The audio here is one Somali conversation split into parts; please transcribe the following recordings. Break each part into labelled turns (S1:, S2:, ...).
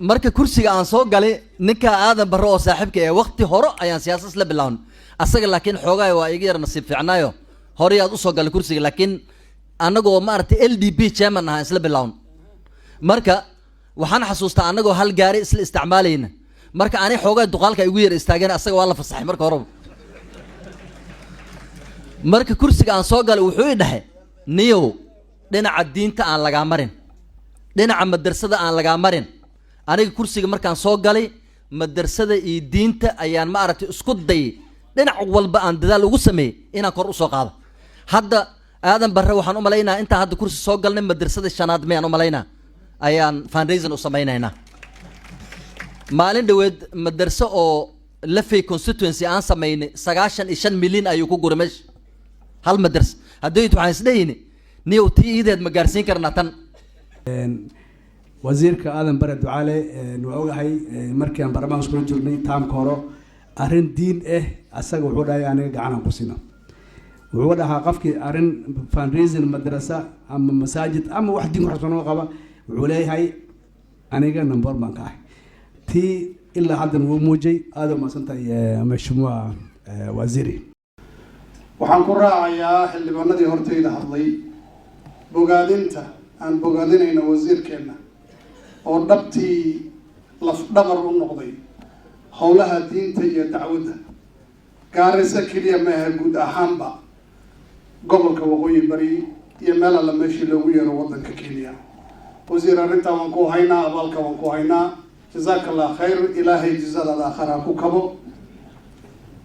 S1: Marka kursiga aan soo galay, ninka Aadan Barre oo saaxiibka ee waqti hore ayaan siyaasad isla bilawn asaga, laakiin xoogaay waa iga yar nasiib fiicnaayo, horey aad usoo galay kursiga, laakiin annagoo, maaragtay, LDP chairman ahaan isla bilawn. Marka waxaan xasuustaa annagoo hal gaari isla isticmaalayna. Marka ani xoogaa duqaalka igu yar istaageen, asaga waa la fasaxay marka horeba. Marka kursiga aan soo galay, wuxuu i dhahay: "Niyow, dhinaca diinta aan lagaa marin, dhinaca madrasada aan lagaa marin." Aniga kursiga markaan soo galay, madrasada iyo diinta ayaan, ma aragtay, isku dayay, dhinac walba aan dadaal ugu sameeyey inaan kor usoo qaado. Hadda Aadan Barre waxaan u malaynaa intaan hadda kursi soo galnay, madrasada shanaad miyaan u malaynaa ayaan fundraising u samaynaynaa. Maalin dhaweed madraso oo Lafey constituency aan samaynay, 95 milyan ayuu ku guray meesha hal madrasa. Haddii waxaan isdhehayni: "Niyow, tii iideed ma gaarsiin karnaa tan?"
S2: Wasiirka Aadan Bare Ducaale waa ogahay, markii aan baarlamaanka iskula jirnay taamka hore, arrin diin ah asaga wuxuu dhahay aniga gacanaan ku sino. Wuxuu dhahaa qofkii arrin fundraising madrasa ama masaajid ama wax diin ku qaba, wuxuu leeyahay aniga number baan ka ahay. Tii ilaa haddan wuu muujay. Aada umahadsan tahay, mheshimiwa waziri.
S3: Waxaan ku raacayaa xildhibaanadii hortayda hadlay bogaadinta aan bogaadinayno wasiirkeenna oo dhabtii lafdhabar u noqday howlaha diinta iyo dacwadda. Gaarisa keliya maaha, guud ahaanba gobolka Waqooyi Bari iyo meel alla meeshii loogu yeero waddanka Kenya. Wasiir, arrintaa waan ku haynaa, abaalka waan ku haynaa. Jazaaka Allah khayr. Ilaahay jazadaada aakhara ku kabo.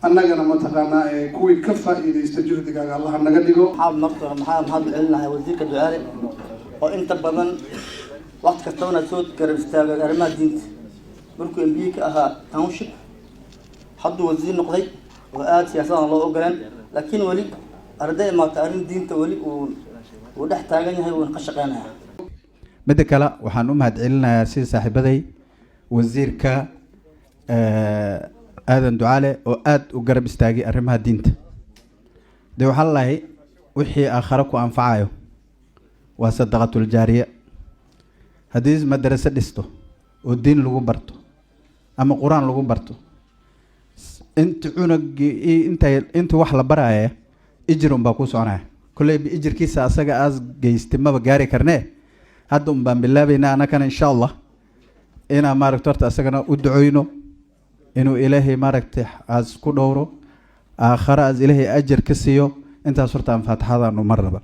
S3: Annagana, mataqaanaa, ee kuwii ka faa'iidaysta juhdigaaga Allaha naga dhigo.
S4: Maxaa marka maxaa mahad celinahay wasiirka Ducaale oo inta badan waqti kastabana soo garab istaagay arrimaha diinta. Markuu MP ka ahaa township, hadduu wasiir noqday oo aada siyaasadan loo ogoleen, laakiin weli arday imaata arrin diinta weli uu dhex taagan yahay, uuna ka shaqeynaya.
S5: Midda kale, waxaan u mahad celinayaa sida saaxiibaday wasiirka Aadan Ducaale oo aada u garab istaagay arrimaha diinta. Dee waxaa lalahay wixii aakhare ku anfacayo waa sadaqatuljaariya. Haddii madrase dhisto oo diin lagu barto ama Qur-aan lagu barto, inta cunugii intay inta wax la baraya ijir unbaa ku soconaya. Kolleyba ijirkiisa asaga aas geystay maba gaari karnee, hadda un baan bilaabaynaa annakana, insha Allah, inaan, maaragta, horta asagana u ducoyno inuu Ilaahay, maaragtay, aas ku dhowro, aakhare aas Ilaahay ajar ka siiyo. Intaas horta aan faatixadaan u mar raba.